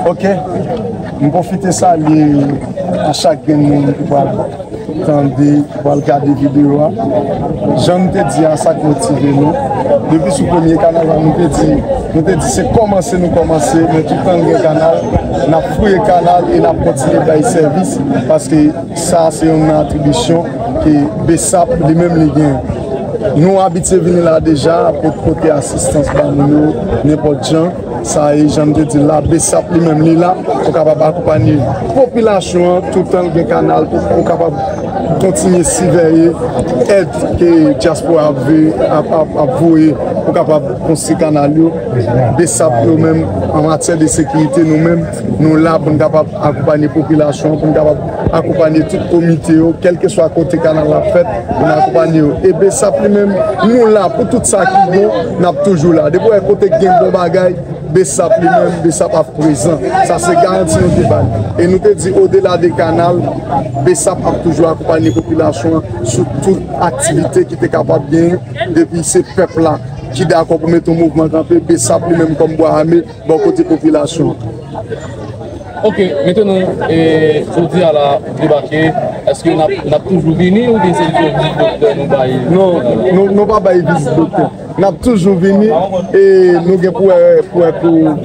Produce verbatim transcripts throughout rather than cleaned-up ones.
Ok, m pwofite salye a chak grenn moun ki pral tande, ki pral gade videyo a. Jan m te di a, sa k motive nou. Depi sou premye kanal la, nou te di, nou te di se kòmanse nou kòmanse, men toutan gen kanal, n ap fouye kanal e n ap kontinye bay sèvis, paske sa se yon atribisyon ke BSAP li menm li gen. Nou abitye vini la deja pou pote asistans ba moun yo, nenpòt jan. Sa e, jan m te di l la, BSAP li menm li la pou kapab akonpanye popilasyon an toutan l gen kanal pou, pou kapab kontinye siveye èd ke dyaspora ap ve-, ap, ap, ap voye pou kapab konstwi kanal yo. BSAP yo menm, an matyè de sekirite, nou menm, nou la pou n kapab akonpanye popilasyon an, pou n kapab akonpanye tout komite yo, kèlkeswa kote kanal la fèt, pou n akonpanye yo. E BSAP li menm, nou la pou tout sa ki bon, n ap toujou la. Depi w wè kote k gen bon bagay, BSAP li menm, BSAP ap prezan. Sa se garanti nou te bay. E nou te di, odela de kanal, BSAP ap toujou akonpanye popilasyon an sou tout aktivite ki te kapab genyen, depi se pèp la ki dakò pou mete yon mouvman kanpe, BSAP li menm kòm bwa ame bò kote popilasyon an. Ok, mentenan, e, jodi a la, ou debake, èske n ap, n ap toujou vini oubyen se yon vizit doktè nou bay? Non, nou, nou pa bay vizit doktè. N ap toujou vini e nou gen pou wè, pou wè pou,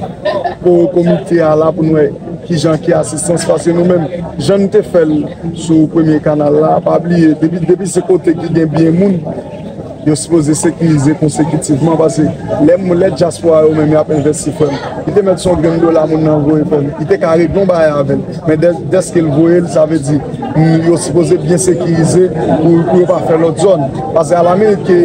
pou komite a la pou nou wè kijan ki asistans, paske nou menm, jan n te fè l sou premye kanal la, pa bliye, depi, depi se kote ki gen byen moun, yo sipoze sekirize konsekitivman, paske lè moun, lè dyaspora yo menm y ap envesti, frè m, li te mèt se yon grenn dola moun nan voye, frè m, li te ka regle yon bagay avè l, men dè, dèske l voye l, sa vle di, mm, yo sipoze byen sekirize pou, pou yo pa fè lòt zòn, paske alaminit ke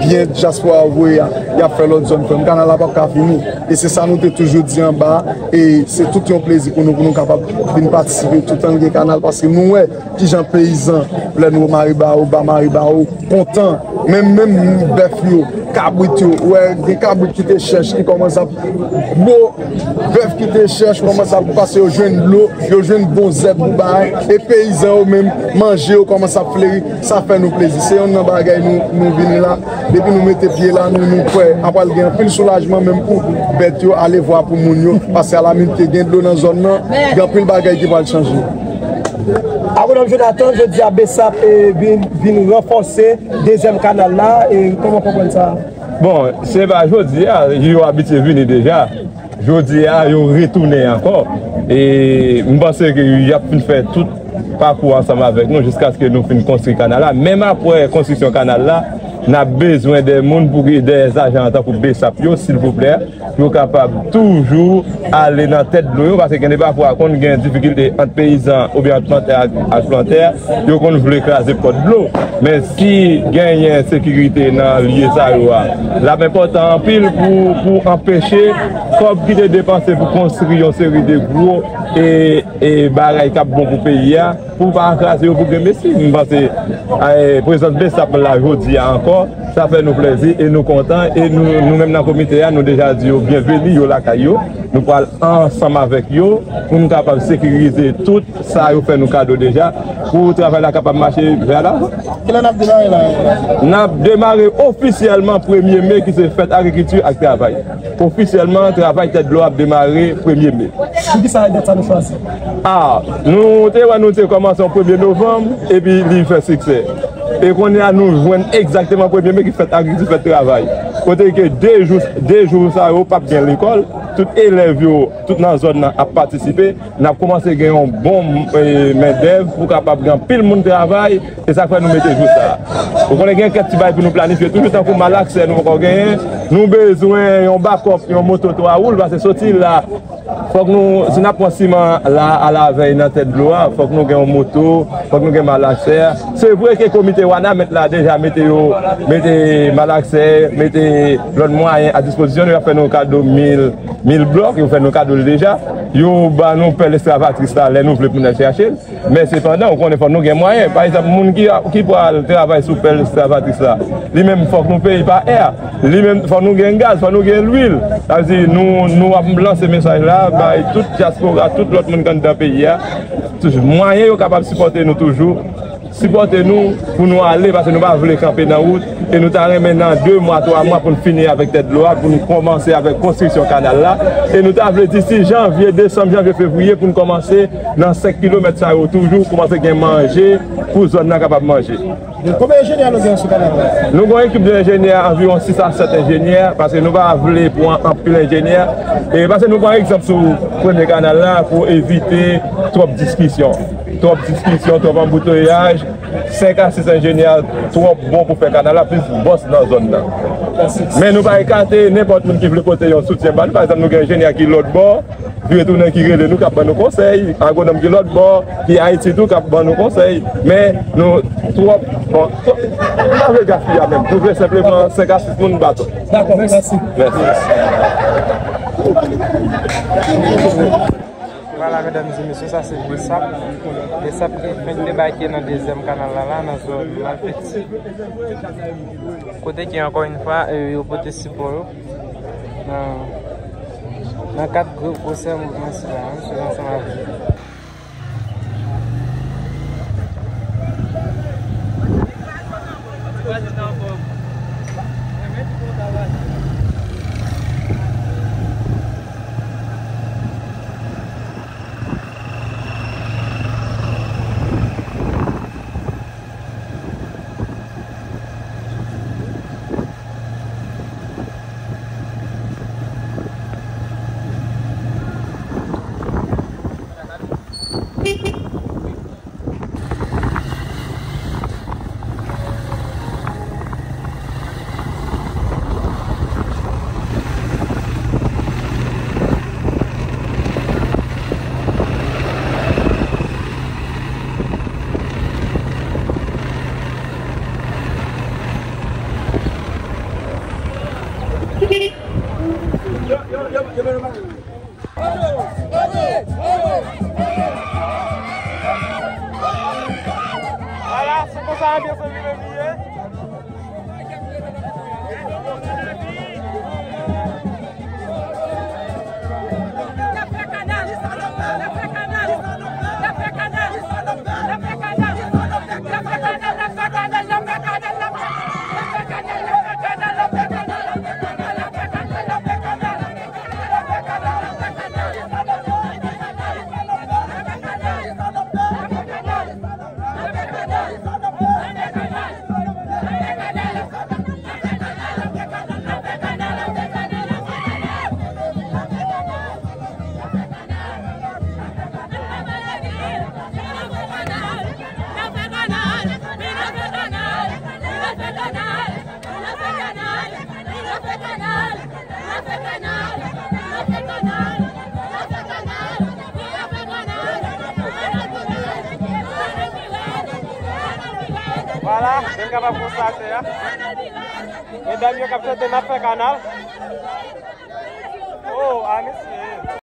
byen dyaspora yo voye a, y ap fè lòt zòn, frè m, kanal la p ap ka fini. E se sa nou te toujou di anba a, e se tout yon plezi pou nou, pou nou kapab vin patisipe toutan l gen kanal, paske nou wè kijan peyizan Plèn Wo, Maribawo, Ba Maribawo kontan, menm, menm bèf yo, kabrit yo, ou wè gen kabrit ki te chèch ki kòmanse ap gwo, bèf ki te chèch kòmanse ap gwo paske yo jwenn dlo, yo jwenn bon zèb pou bay, e peyizan yo menm, manje yo kòmanse ap fleri, sa fè nou plezi. Se yonn nan bagay nou, nou vini la, depi nou mete pye la, nou, nou kwè, a pral gen anpil soulajman menm pou bèt yo, alevwa pou moun yo, paske alaminit ke gen dlo nan zòn nan, gen anpil bagay ki pral chanje. Agwonòm Jonathan, jodi a BSAP e vin, vin ranfòse dezyèm kanal la, e kòman w konprann sa? Bon, se pa jodi a, yo abitye vini deja. Jodi a, yo retounen ankò. E m panse ke y ap fin fè tout pakou ansanm avèk nou jiskaske nou fin konstwi kanal la. Menm apre konstriksyon kanal la, n ap bezwen de moun pou ki, de ajan tankou BSAP yo, silvouplè, pou yo kapab toujou ale nan tèt dlo yo, paske gen de pafwa konn gen difikilte ant peyizan oubyen ant plantè ak, ak plantè, yo konn vle kraze pòt dlo. Men si genyen sekirite nan lye sa yo a, l ap enpòtan anpil pou, pou anpeche kòb ki te depanse pou konstwi yon seri de gwo e, e bagay k ap bon pou peyi a, pou pa kraze yo pou grenn mesi. M panse, eh, prezans BSAP la jodi a ankò, sa fè nou plezi e nou kontan. E nou, nou menm nan komite a, nou deja di yo byenveni, yo lakay yo. Nou pral ansanm avèk yo pou nou kapab sekirize tout sa yo fè nou kado deja, pou travay la kapab mache vè lavan. Kilè n ap demare la? N ap demare ofisyèlman premye me, ki se fèt agrikilti ak travay. Ofisyèlman, travay tèt dlo ap demare premye me. Poukisa dat sa nou chwazi? A, nou te wè nou te kòmanse yon premye novanm, epi li fè siksè. E kounye a, nou jwenn egzakteman premye me ki fèt agrikilti, fèt travay. Kote ke de jou, de jou sa yo p ap gen lekòl, tout elèv yo, tout nan zòn nan ap patisipe. N ap kòmanse gen yon bon, eh, mendèv pou kapab gen anpil moun travay. Se sa k fè nou mete jou sa a. Ou konnen gen kèk ti bagay pou nou planifye toujou, tankou malaksè nou poko genyen. Nou bezwen yon bakòp, yon moto twa wou, paske soti la, fòk nou, si n ap pran siman la alavèy nan tèt dlo a, fòk nou gen yon moto, fòk nou gen malaksè. Se vre ke komite Wanament la deja mete yo, mete malaksè, mete lòt mwayen a dispozisyon nou, yo fè nou kado mil, mil blòk, yo fè nou kado l deja. Yo ban nou pèl eskavatrice la lè nou vle pou n al chache l. Men sepandan, ou konnen fòk nou gen mwayen. Pa egzanp, moun ki, ki pral travay sou pèl eskavatrice la, li menm fòk nou peye pa è. Li menm fòk nou gen gaz, fòk nou gen lwil. Sa vle di nou, nou ap lanse mesaj la bay tout dyaspora, tout lòt moun k anndan peyi a. Toujou, mwayen yo kapab sipòte nou toujou. Sipòte nou pou nou ale, paske nou pa vle kanpe nan wout. E nou ta renmen nan de mwa, twa mwa pou n fini avèk tèt dlo a, pou n kòmanse avèk konstriksyon kanal la. E nou ta vle disi janvye, desanm, janvye, fevriye, pou n kòmanse nan senk kilomèt sa yo toujou, kòmanse gen manje pou zòn nan kapab manje. Konbyen enjenyè nou gen sou kanal la? Nou gen yon ekip de enjenyè anviwon sis a sèt enjenyè, paske nou pa vle pran anpil enjenyè. E paske nou pran egzanp sou premye kanal la pou evite twòp diskisyon. Twòp diskisyon, twòp anbouteyaj. Senk a sis enjenyè twòp bon pou fè kanal la, plis bòs nan zòn nan. Men nou pa ekate nenpòt moun ki vle pote yon soutyen ba nou. Pa egzanp, nou gen enjenyè ki lòt bò, vire tounen ki rele nou, k ap ban nou konsèy, agwonòm ki lòt bò, ki Ayiti tou, k ap ban nou konsèy. Men nou twòp, bon, twòp, nou pa vle gaspiya menm. Nou vle senpleman senk a sis moun baton. Dakò, mèsi. Mèsi. Vwala, medam e mesye, sa se Besap. Besap ki fenk debake nan dezyèm kanal la, la, nan zòn Malfeti. Kote ke, ankò yon fwa, e, yo pote sipò yo nan, nan kad gwo, gwosè mouvman sila, menm si ansanm avèk. Vwala, se konsa anbyans an vin ye. Vwala, jan n kapab konstate a, medam yo k ap chante n ap fè kanal. Oh, a mesye.